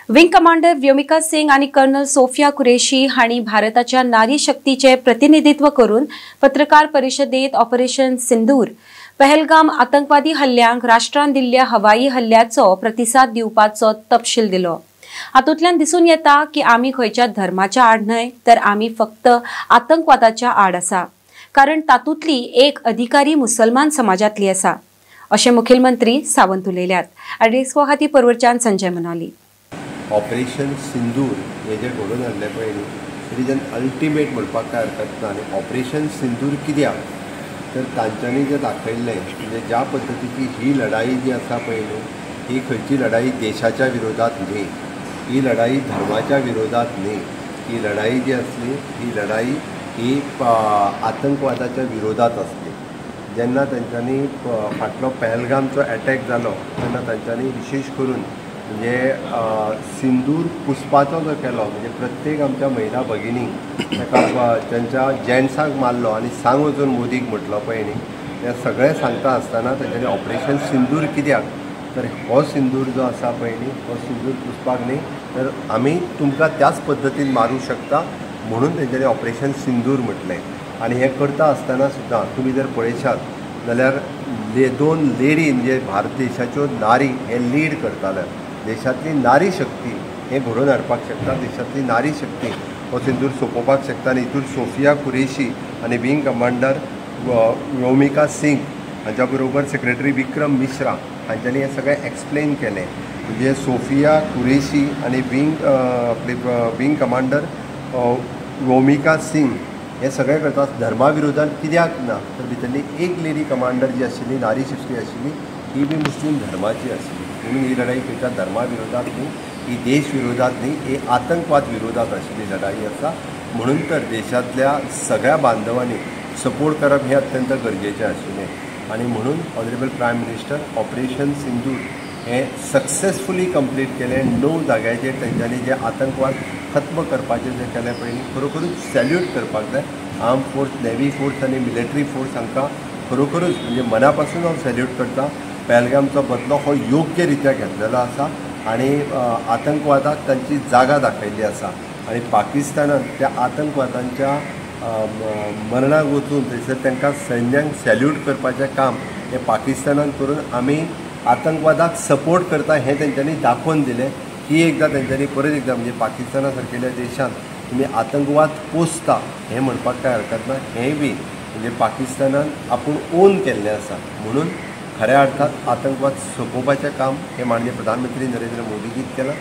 Wing commander Vyomika Singh आनी colonel Sophia Qureshi हांणी भारताच्या नारी शक्तीचे प्रतिनिधित्व करून पत्रकार परिशदेत ऑपरेशन सिंदूर, पहलगाम आतंकवादी हल्ल्यांक राष्ट्रान दिल्ल्या हवाई हल्ल्याचो प्रतिसाद दिवपाचो तपशील दिलो. हातूंतल्यान दिसून येता की आमी खंयच्या धर्माच्या आड न्हय, तर आमी फक्त आतंकवादाच्या आड आसा, कारण तातूंतली एक अधिकारी मुसलमान समाजातली आसा, अशें मुखेलमंत्री सावंत उलयल्यात. आनी खातीर परवरच्यान संजय म्हणाली. ऑपरेशन सिंदूर हे जे घडोवन हाडलें पळय न्ही, it is an ultimate म्हणपाक कांय हरकत ना. आनी ऑपरेशन सिंदूर कित्याक तर तांच्यांनी जें दाखयल्लें म्हणजे ज्या पद्दतीची ही लढाई जी आसा पळय न्हू, ही खंयची लढाई देशाच्या विरोधात न्ही, ही लढाई धर्माच्या विरोधात न्ही, ही लढाई जी आसली ही लढाई ही आतंकवादाच्या विरोधात आसली. जेन्ना तांच्यांनी फाटलो पहलगामचो एटॅक जालो तेन्ना तांच्यांनी विशेश करून म्हणजे सिंदूर पुसपाचो जो केलो, म्हणजे प्रत्येक आमच्या महिला भगिनींक ताका तांच्या जेंट्सांक मारलो आनी सांग वचून मोदीक म्हटलो पळय न्ही, तें सगळें सांगता आसतना तांच्यांनी ऑपरेशन सिंदूर कित्याक तर हो सिंदूर जो आसा पळय न्ही, हो सिंदूर पुसपाक न्ही तर आमी तुमकां त्याच पद्दतीन मारूंक शकता म्हणून तांच्यांनी ऑपरेशन सिंदूर म्हटलें. आनी हें करता आसतना सुद्दां तुमी जर पळयशात जाल्यार दोन लेडी म्हणजे भारत देशाच्यो नारी हे लीड करताले. देशांतली नारी शक्ती हें घडोवन हाडपाक शकता, देशांतली नारी शक्ती हो सिंदूर सोंपोवपाक शकता. आनी हितूर सोफिया कुरेशी आनी विंग कमांडर व्योमिका सिंग हांच्या बरोबर सेक्रेटरी विक्रम मिश्रा हांच्यांनी हें सगळें एक्सप्लेन केलें. म्हणजे सोफिया कुरेशी आनी विंग आपली विंग कमांडर व्योमिका सिंग हें सगळें करता. धर्मा विरोधान कित्याक ना तर भितरली एक लेडी कमांडर जी आशिल्ली, नारी शक्ती आशिल्ली, ही बी मुस्लीम धर्माची आशिल्ली. म्हणून ही लढाई खंयच्या धर्मा विरोधात न्ही, ही देश विरोधात न्ही, ही आतंकवाद विरोधात आशिल्ली लढाई आसा. म्हणून तर देशांतल्या सगळ्या बांधवांनी सपोर्ट करप हें अत्यंत गरजेचें आशिल्लें. आनी म्हणून honourable prime minister operation Sindoor हें सक्सेसफुली कंप्लीट केलें. 9 जाग्याचेर तेंच्यांनी जे आतंकवाद खत्म करपाचें जें केलें पळय न्ही, खरोखरूच सॅल्यूट करपाक जाय. आर्म फोर्स, नेव्ही फोर्स आनी मिलिटरी फोर्स हांकां खरोखरूच म्हणजे मना पासून हांव सॅल्यूट करता. पहलगामचो बदलो हो योग्य रित्या घेतलेलो आसा आनी आतंकवादाक तांची जागा दाखयल्ली आसा. आनी पाकिस्तानान त्या आतंकवादांच्या मरणाक वचून थंयसर तांकां सैन्यांक सॅल्यूट करपाचें काम हें पाकिस्तानान करून आमी आतंकवादाक सपोर्ट करता हें तेंच्यांनी दाखोवन दिलें. ही एकदां तेंच्यांनी परत एकदां म्हणजे पाकिस्ताना सारकेल्या देशांत तुमी आतंकवाद पोसता हें म्हणपाक कांय हरकत ना, हेंय बी म्हणजे पाकिस्तानान आपूण ओन केल्लें आसा. म्हणून खऱ्या अर्थात आतंकवाद सोंपोवपाचें काम हें माननीय प्रधानमंत्री नरेंद्र मोदीजीन केलां.